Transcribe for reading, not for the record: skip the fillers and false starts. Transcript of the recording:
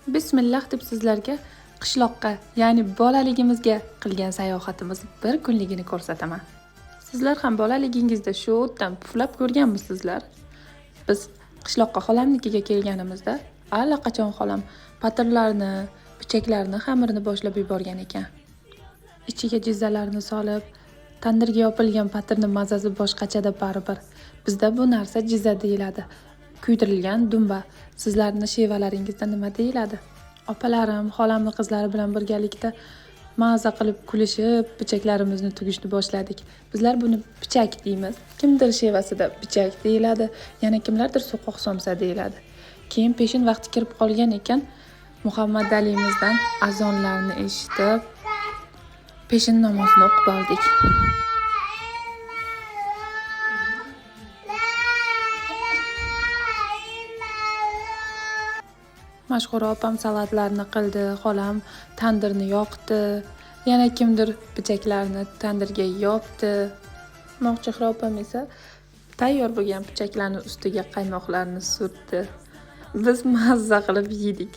Bismillah deb sizlarga qishloqqa, ya'ni bolaligimizga qilgan sayohatimiz bir kunligini ko'rsataman. Sizlar ham bolaligingizda shu o'tdan puflab ko'rganmisizlar? Biz qishloqqa xolamnikiga kelganimizda allaqachon xolam patirlarni, pichaklarni xamirini boshlab yuborgan ekan. Ichiga jizzalarni solib, tandirga yopilgan patirni mazasi boshqachada baribir. Bizda bu narsa jizza deyiladi. Kuydirilgan dumba. Sizlarni shevalaringizda nima deyiladi? Opalarim, xolamni qizlari bilan birgalikda maza qilib kulishib, pichaklarimizni tugishni boshladik. Bizlar buni pichak deymiz. Kimdir shevasida pichak deyiladi, yana kimlardir so'qoq somsa deyiladi. Keyin peshin vaqti kirib qolgan ekan, Muhammad Alimizdan azonlarni eshitib, peshin namozini o'qib oldik. Mashhura opam salatlarni qildi, xolam tandirni yoqdi, yana kimdir pichaklarni tandirga yopdi. Moqchehra opam esa tayyor bo'lgan pichaklarni ustiga qaymoqlarni surtdi. Biz mazza qilib yedik.